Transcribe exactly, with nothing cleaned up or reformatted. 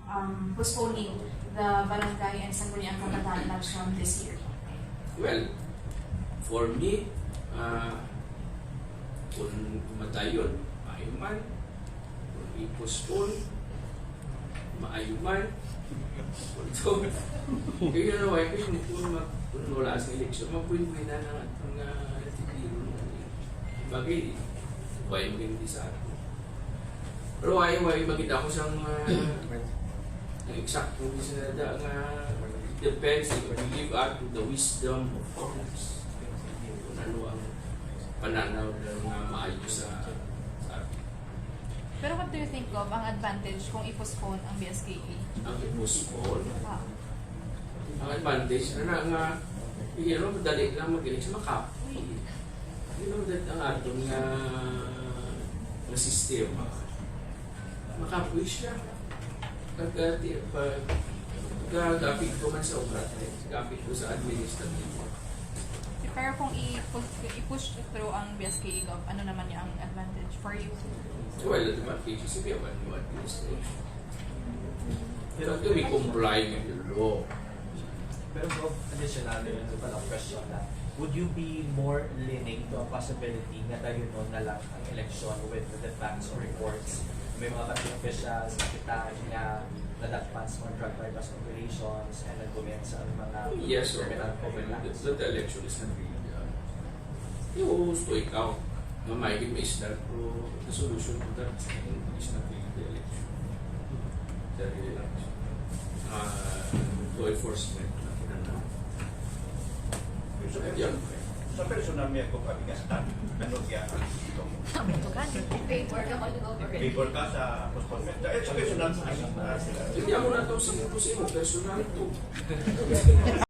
um, postponing the barangay and sangguniang kabataan election this year? Well, for me, uh, kung madayon, maayo man. Kung i-postpone, maayo man. So, you know, I mean, kung, ma- kung wala sa election, mabuhay-buhay na lang ang uh, titiro na. Bagay, why mo hindi sa ato? Pero why, why makita ko sa mga ang eksakto ni Senada nga depends, I believe, at the wisdom of others. Kung ano ang pananaw nila nga maayo sa, sa atin. Pero what do you think of ang advantage kung i-postpone ang B S K E? Ang i-postpone, Ah, ang advantage na na nga, you know, madali lang mag-election, makapoy. You know that ang aton nga, nga sistema, makapoy siya. Pag, uh, ti- pag, pag gapit ko man sa obra, eh, gapit ko sa administratibo. Pero kung i-push, i-push through ang B S K E Gov, ano naman niya ang advantage for you? Well, advantage is if you have a new administration. Pero we comply with the law. Pero Gov, additional, yun, ito pala question na, would you be more leaning to a possibility nga dayonon na lang ang election with the facts or reports? May mga party officials, kapitan nga nadakpan sa mga drug buy-bust operations and nag-commit sa mga Yes, sir. criminal But overlaps. the, the election is not really, uh, yung gusto ikaw, nga may may isda, pero the solution to that is not really the election. The election. Uh, law enforcement na kinahanglan. So, Yeah. sa personal niya ko kami nga stand, ano siya ang gusto mo? Kami to gani. Favor ka mo, Gov? Favor ka sa postponement? Eh, sa personal, as, as, Hindi ako na ito, sige ko sa imo, personal to.